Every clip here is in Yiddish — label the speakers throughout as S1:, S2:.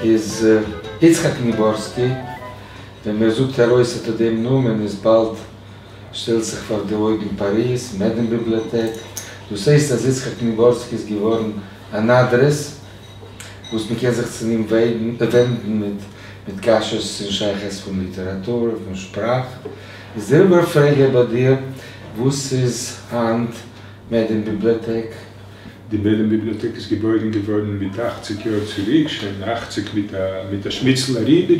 S1: איז יצחק ניבארסקי, ווען מען זאגט ארויס אט דעם נאמען איז באלד שטעלט זיך פאר די אויגן פאריז, מעדעם-ביבליאטעק, דאס הייסט אז יצחק ניבארסקי איז געווארן אן אדרעס וואס מען קען זיך צו אים ווענדן מיט מיט קשיות אין שייכות פון ליטעראטור, פון שפראך. איז דעריבער פרעג איך ביי דיר, וואס איז היינט מעדעם-ביבליאטעק?
S2: די מעדעם-ביבליאטעק איז געבוירן געווארן מיט 80 יאר צוריק, שוין 80 מיט א שמיצל אריבער,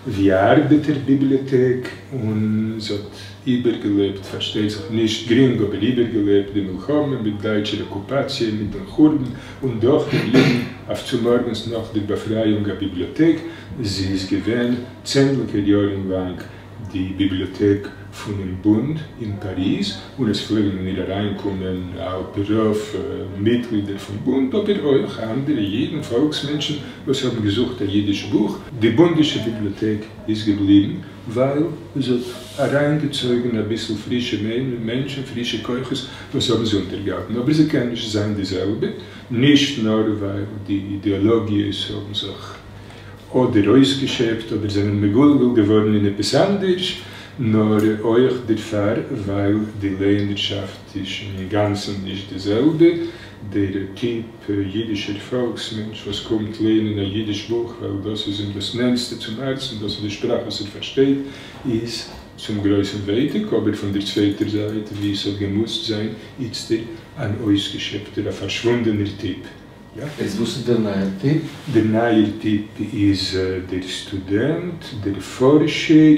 S2: ווי א ארבעטער ביבליאטעק, און זי האט איבערגעלעבט, פארשטייט זיך נישט גרינג, אבער איבערגעלעבט די מלחמה מיט דייטשער אקופאציע, מיט דעם חורבן, און דאך געבליבן אויף צומארגנס נאך דער באפרייאונג א ביבליאטעק. זי איז געווען צענדליגער יארן לאנג די ביבליאטעק פונעם בונד אין פאריז, און עס פלעגן אין איר אריינקומען על פי רוב מיטגלידער פון בונד, אבער אויך אנדערע אידן, פאלקס-מענטשן, וואס האבן געזוכט א אידיש בוך. די בונדישע ביבליאטעק איז געבליבן, ווייל זי האט אריינגעצויגן אביסל פרישע מענטשן, פרישע כוחות וואס האבן זי אונטערגעהאלטן, אבער זי קען נישט זיין די זעלבע, נישט נאר ווייל די אידעאלאגיעס האבן זיך אדער אויסגעשעפט אדער זענען מגולגל געווארן אין עפעס אנדערש, נאר אויך דערפאר ווייל די לייענערשאפט איז שוין אינגאנצן נישט די זעלבע. דער טיפ אידישער פאלקס-מענטש וואס קומט לייענען א אידיש בוך ווייל דאס איז אים דאס נענטסטע צום הארצן, דאס איז די שפראך וואס ער פארשטייט, איז צום גרויסן ווייטאג, אבער פון דער צווייטער זייט, ווי עס האט געמוזט זיין איצטער, אן אויסגעשעפטער, א פארשוואונדענער טיפ. יא.
S1: איז וואס איז דער נייער טיפ?
S2: דער נייער טיפ איז דער סטודענט, דער פארשער,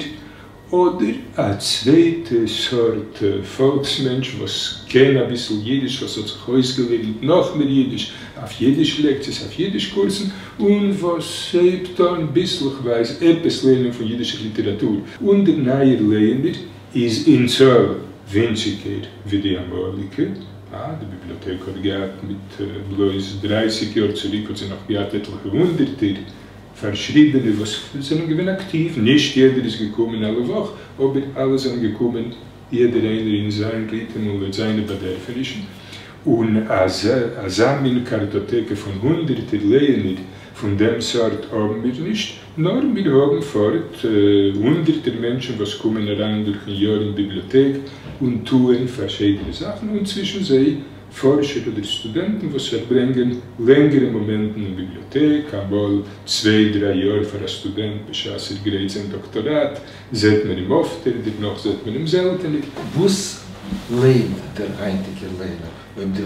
S2: אדער א צווייטע סארט פאלקס-מענטש וואס קען אביסל אידיש, וואס האט זיך אויסגעלערנט נאכמער אידיש אויף אידיש לעקציעס, אויף אידיש קורסן, און וואס הייבט אן ביסלעכווייז עפעס לערנען פון אידישער ליטעראטור. און דער נייער לייענער איז אין צאל ווינציגער ווי די אמאליגע. די ביבליאטעק האט געהאט מיט בלויז 30 יאר צוריק האט זי נאך געהאט עטליכע הונדערטער פארשריבענע וואס זענען געווען אקטיוו, נישט יעדער איז געקומען אלע וואך, אבער אלע זענען געקומען יעדער איינער אין זיין ריטעם און לויט זיינע באדערפענישן, און אזא מין קארטאטעקע פון הונדערטער לייענער פון דעם סארט האבן מיר נישט, נאר מיר האבן פארט הונדערטער מענטשן וואס קומען אריין דורכן יאר אין ביבליאטעק און טוען פארשידענע זאכן, און צווישן זיי פארשער אדער סטודענטן וואס פארברענגען לענגערע מאמענטן אין ביבליאטעק, אמאל צוויי דריי יאר פאר א סטודענט בשעת ער גרייט זיין דאקטאראט, זעט מען אים אפטער, דערנאך זעט מען אים זעלטענער.
S1: וואס לייענט דער היינטיגער לייענער אויב דו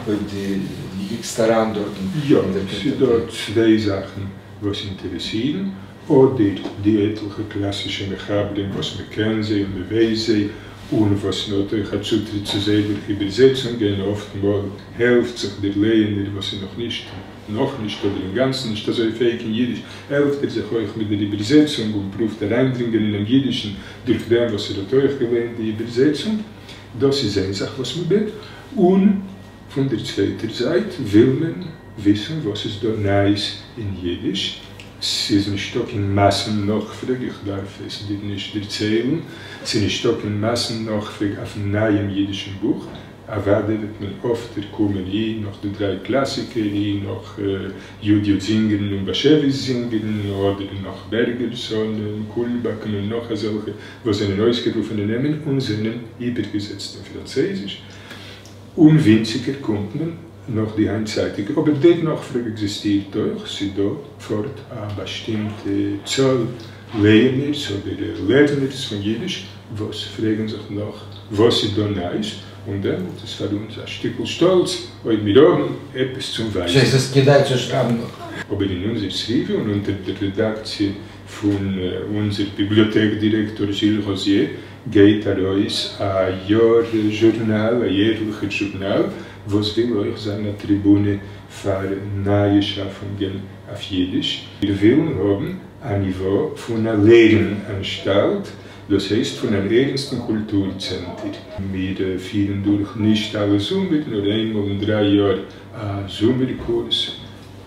S1: אויב דו קוקסט אריין דארטן
S2: יא,
S1: אין דער
S2: ס'איז דא
S1: קארטאטעק?
S2: צוויי זאכן וואס אינטערעסירן, אדער די עטליכע קלאסישע מחברים וואס מען קען זיי און מען ווייס זיי, און וואס מען האט אויך א צוטריט צו זיי דורך איבערזעצונגען, אפטמאל העלפט זיך דער לייענער וואס איז נאכנישט, נאכנישט אדער אינגאנצן נישט אזוי פעאיג אין אידיש, העלפט ער זיך אויך מיט דער איבערזעצונג און פרואווט אריינדרינגען אינעם אידישן דורך דעם וואס ער האט אויך געלייענט די איבערזעצונג. דאס איז איין זאך וואס מען בעט, און פון דער צווייטער זייט וויל מען וויסן וואס איז דא נייעס אין אידיש. ס'איז נישטא קיין מאסן נאכפרעג, איך דארף עס דיר נישט דערציילן, ס'איז נישטא קיין מאסן נאכפרעג אויפן נייעם אידישן בוך, אוודאי וועט מען אפטער קומען אי נאך די דריי קלאסיקער, אי נאך י. י. זינגערן און באשעוויס זינגערן, אדער נאך בערגעלסאנען, קולבאקן און נאך אזעלכע וואס זענען אויסגערופענע נעמען און זענען איבערגעזעצט אין פראנצויזיש, און ווינציגער קומט מען נאך די היינטצייטיגע, אבער דער נאכפרעג עקזיסטירט אויך, ס'איז דא פארט א באשטימטע צאל לייענערס אדער לערנערס פון אידיש וואס פרעגן זיך נאך וואס איז דא נייעס, און דעמאלט איז פאר אונז א שטיקל שטאלץ אויב מיר האבן עפעס צום ווייזן.
S1: ס'איז עס כדאי צו שרייבן נאך.
S2: אבער אין אונזער סביבה און אונטער דער רעדאקציע פון אונזער ביבליאטעק דירעקטאר זשיל ראזיע גייט ארויס א יאר זשורנאל, א יערליכער זשורנאל וואס וויל אויך זיין א טריבונע פאר נייע שאפונגען אויף אידיש. מיר ווילן האבן א ניווא פון א לערן אנשטאלט, דאס הייסט פון אן ערנסטן קולטור צענטער. מיר פירן דורך נישט אלע זומער, נאר איינמאל אין 3 יאר א זומער קורס,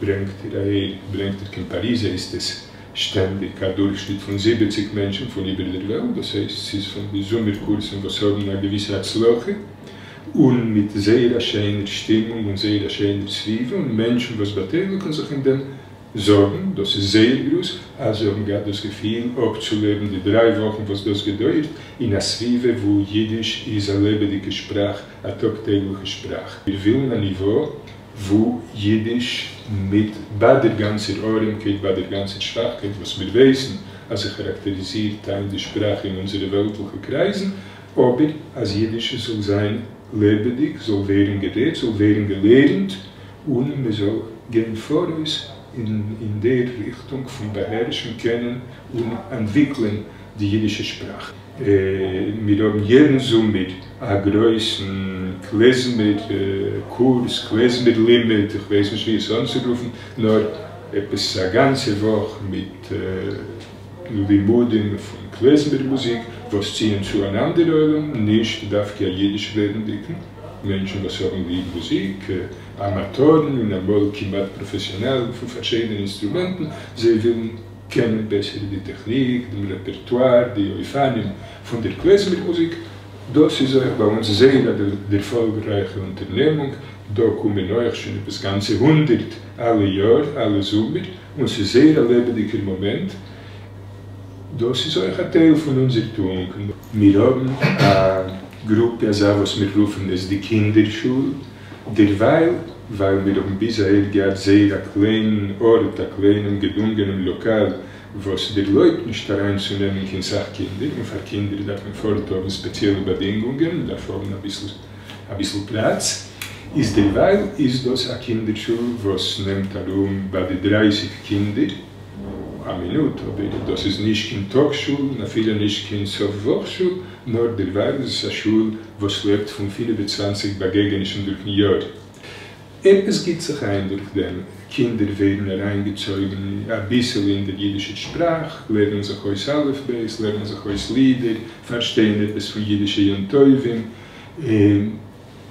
S2: ברענגט איר אהער, ברענגט איר קיין פאריז הייסט עס, שטענדיג א דורכשניט פון 70 מענטשן פון איבער דער וועלט, דאס הייסט ס'איז פון די זומער קורסן וואס האבן א געוויסע הצלחה, און מיט זייער א שיינער שטימונג און זייער א שיינער סביבה, און מענטשן וואס באטייליגן זיך אין דעם. זאגן, דאס איז זייער גרויס, אז זיי האבן געהאט דאס געפיל אפצולעבן די דריי וואכן וואס דאס געדויערט, אין א סביבה וואו אידיש איז א לעבעדיגע שפראך, א טאג-טעגליכע שפראך. מיר ווילן א ניווא וואו אידיש מיט ביי דער גאנצער ארעמקייט, ביי דער גאנצער שוואכקייט וואס מיר ווייסן אז זי כאראקטעריזירט היינט די שפראך אין אונזערע וועלטליכע קרייזן, אבער אז אידיש זאל זיין לעבעדיג, זאל ווערן גערעדט, זאל ווערן געלערנט, און מען זאל גיין פאראויס אין דער ריכטונג פון באהערשן, קענען און אנטוויקלען די אידישע שפראך. מיר האבן יעדן זומער א גרויסן קלעזמער קורס, קלעזמער לימוד, איך ווייס נישט ווי עס אנצורופן, נאר עפעס א גאנצע וואך מיט לימודים פון קלעזמער מוזיק וואס ציען צו אן אנדער עולם, נישט דווקא א אידיש רעדנדיגן, מענטשן וואס האבן ליב מוזיק, אמאטארן און אמאל כמעט פראפעסיאנעלן פון פארשידענע אינסטרומענטן, זיי ווילן קענען בעסער די טעכניק, דעם רעפערטואר, די אופנים פון דער קלעזמער מוזיק. דאס איז אויך ביי אונז זייער א דערפאלגרייכע אונטערנעמונג, דא קומען אויך שוין עפעס גאנצע הונדערט אלע יאר, אלע זומער, און ס'איז זייער א לעבעדיגער מאמענט. דאס איז אויך א טייל פון אונזער טואונג. מיר האבן א גרופע אזא וואס מיר רופן עס די קינדער שול, דערווייל ווייל מיר האבן ביז אהער געהאט זייער א קליין ארט, א קליינעם געדונגענעם לאקאל וואס דערלויבט נישט אריינצונעמען קיין סך קינדער, און פאר קינדער דארף מען פארט האבן ספעציעלע באדינגונגען, מען דארף האבן אביסל פלאץ, איז דערווייל איז דאס א קינדער שול וואס נעמט ארום ביי די דרייסיג קינדער. א מינוט, אבער דאס איז נישט קיין טאג שול און אפילו נישט קיין סוף וואך שול, נאר דערווייל איז עס א שול וואס לעבט פון 25 באגעגענישן דורכן יאר. עפעס גיט זיך איין דורך דעם, קינדער ווערן אריינגעצויגן אביסעלע אין דער אידישער שפראך, לערנען זיך אויס אלף בית, לערנען זיך אויס לידער, פארשטייען עפעס פון אידישע יום טובים,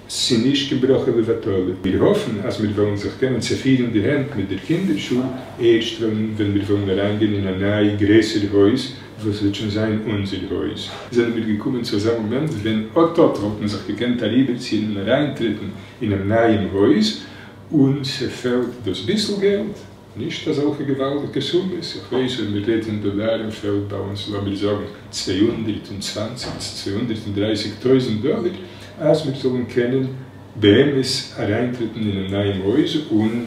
S2: ס'נישט קיין ברכה לבטלה. מיר האפן אז מיר וועלן זיך קענען צעפירן די הענט מיט דער קינדער שול ערשט ווען ווען מיר וועלן אריינגיין אין א ניי גרעסער הויז וואס וועט שוין זיין אונזער הויז. זענען מיר געקומען צו אזא מאמענט ווען אט אט וואלט מען זיך געקענט אריבערציען און אריינטרעטן אינעם נייעם הויז, און ס'פעלט דאס ביסל געלט, נישט אזעלכע געוואלדיגע סומעס, איך ווייס אויב מען רעדט אין דאלארן פעלט ביי אונז לאמיר זאגן 220 צו 230 טויזנט דאלער אז מיר זאלן קענען באמת אריינטרעטן אינעם נייעם הויז און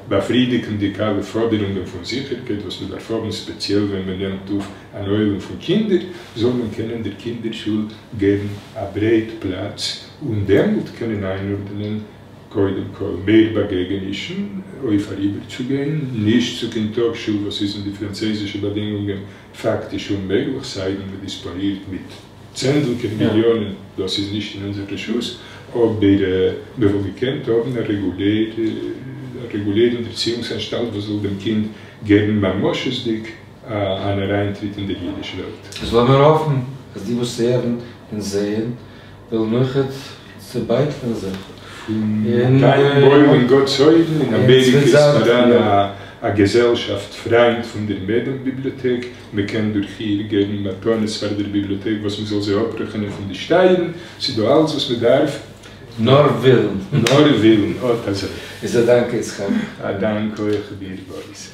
S2: באפרידיגנדיג אלע פאדערונגען פון זיכערקייט וואס מען דארף האבן ספעציעל ווען מען נעמט אויף אן עולם פון קינדער, זאל מען קענען דער קינדער שול געבן א ברייט פלאץ און דעמאלט קענען איינארדענען קודם כל מער באגעגענישן אויף אריבערצוגיין, נישט צו קיין טאג-שול וואס איז אין די פראנצויזישע באדינגונגען פאקטיש אוממעגליך, סיידן מען דיספאנירט מיט צענדליגער מיליאנען, דאס איז נישט אין אונזער רשות, אבער מען וואלט געקענט האבן א רעגולערן ערציאונגס-אנשטאלט וואס זאל דעם קינד געבן ממשות'דיג אן אריינטריט אין דער אידיש וועלט.
S1: איז לאמיר האפן אז די וואס הערן און זעען וועלן אויכעט צעבייטלען זיך.
S2: פון דיין מויל און גאט'ס אויגן. אין אמעריקע איז פאראן א געזעלשאפט פריינט פון דער מעדעם ביבליאטעק, מען קען דורך איר געבן מתנות פאר דער ביבליאטעק וואס מען זאל זיי אפרעכענען פון די שטייערן, ס'איז דא אלץ וואס מען דארף.
S1: נאר ווילן.
S2: נאר ווילן, אט אזוי.
S1: איז א דאנק יצחק.
S2: א דאנק אויך דיר באריס.